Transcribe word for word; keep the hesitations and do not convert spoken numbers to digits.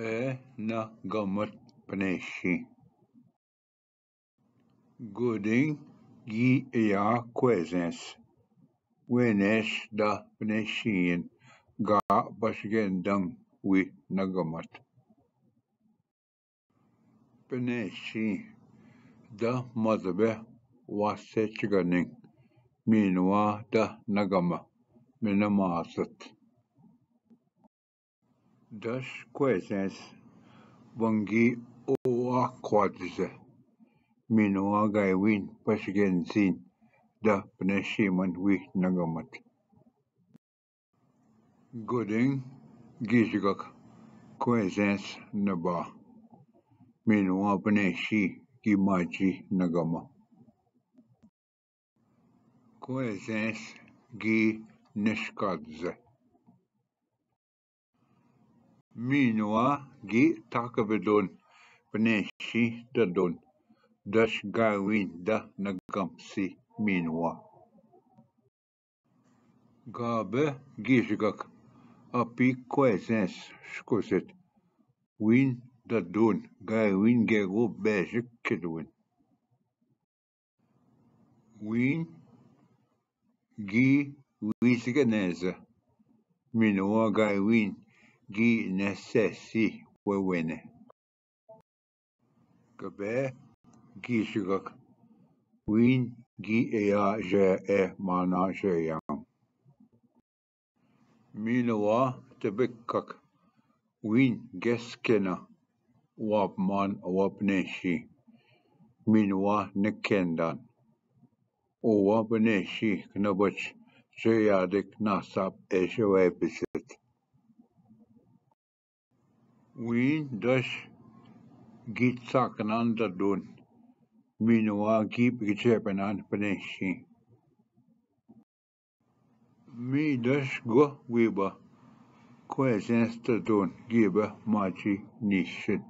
ए न गमत पनेशी। गोदें गी एया क्वेजेंस। वेनेश द पनेशीन गा बशगेंदंग वी न गमत। पनेशी द मजबे वासे चगनिंग। मीनवा द नगम मिन मासत। दश क्वेजेंस वंगी ओवा क्वादज। मीनवा गायविन पशगेंसिन द पनेशी मन वी नगमत। गोदें गीजगक क्वेजेंस नबा। मीनवा पनेशी गी माजी नगम। क्वेजेंस गी निष्कादज। मीनवा गी ताकबेदोन पनेशी ददोन। दश गायविन द नगमसी मीनवा। गाबे गीजगक अपी क्वेजेंस शकुसित। विन ददोन गायविन गेगो बेजक किदविन। विन गी विसगनेज। मीनवा गायविन गी नेसेसी वेवेने। गबे गीजगक विन गी एया जय ए माना जयांग। मीनवा तबिक्कक विन गेस्केना वापमान वापनेशी। मीनवा निकेंदान। ओवा पनेशी कनबच जयादिक नासाप एशे वैपिसत। वीन दश गीत साकनान ददोन। मीनवा गीप गिचे पेनान पनेशी। मी दश गो वीबा क्वेजेंस ददोन गीबा माची नीशन।